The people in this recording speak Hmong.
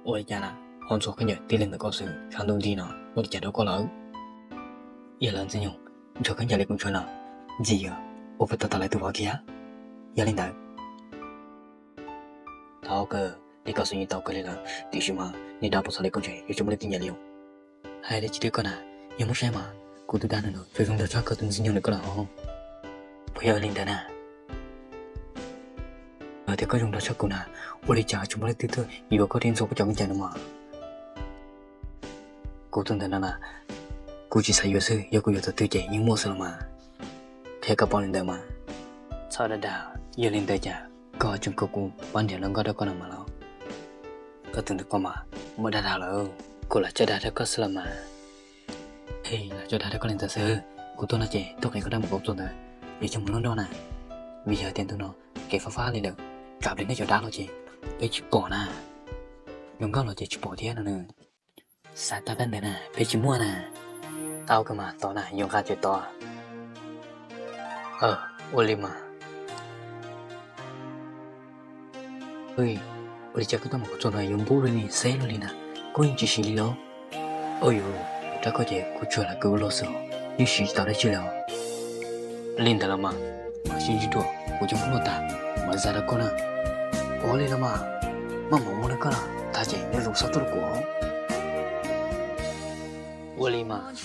Ua li cas na, ho ntxhua khaub ncaws tib leeg ntawm koj xwb, tshav ntuj nti no ua li cas rau koj lawm? Yog lawv ntxwg nyoog ntxhua khaub ncaws li kuv ntxhua no, ntxim yog ua puas tau tau lawv tus vauv thiab. Yog li ntawd, thov kawg li koj xwb yeej tau kawg li lawm, tiam sis mas nws dab puas txog li koj ntshe yuav tsis muaj leej twg nyiam li os. Hais li tsis twb koj na, yog muab saib mas kuv tus dab no tsuas zoo nrog tshaj koj tus ntxwg nyoog ntawm koj lawm hos. Puas yog li ntawd na? Yog tias koj zoo nrog tshaj kuv na, ua li cas tsis muaj leej twg tuaj yuav koj thiab ntxhua koj cov khaub ncaws no mas? Kuv tus ntawm no na, kuv tsis xav yuav xwb, yog kuv yuav thaum twg ces yeej muaj xwb los mas. Qhia koj paub li ntawd mas. Txhob dag dag, yog li ntawd cas koj tseem kom kuv pab nrhiav hluas nkauj rau koj no mas los? Koj tus ntawm koj mas muaj dag dag lawm, kuv lam coj dag rau koj xwb los mas. Es lam coj dag rau koj li ntawd xwb, kuv tuaj no ces tuaj qhia koj rab mus kaum txuas ntawd, yuav coj mus luaj nroj na. Vim yog tias ntu no kev fab fab li lawm, tsam plis nej cov dab los ces peb tsis pom na. Hluas nkauj los ces tsis pom thiab no na. Xav tau kab ntawd na peb tsis muaj na. Tau kawg mas tod na, yuav nqa ces tod. Ua li mas. Ua li cas koj tuaj mus kuv txog no yuav npub li ni xeb luaj li na, koj yeej tsis siv li los? Ua yus rab koj ces kuv tsuag lam kwv ua luaj xwb os, yeej siv tsis tau dab tsi li os. Li ntawd los mas, mam sib ntsib dua kuv coj npub luaj tag mam zam rau koj na. Ua li los mas, maj mam ua li koj na, tag ces nyob zoo txhob tuaj rau kuv. Ua li mas.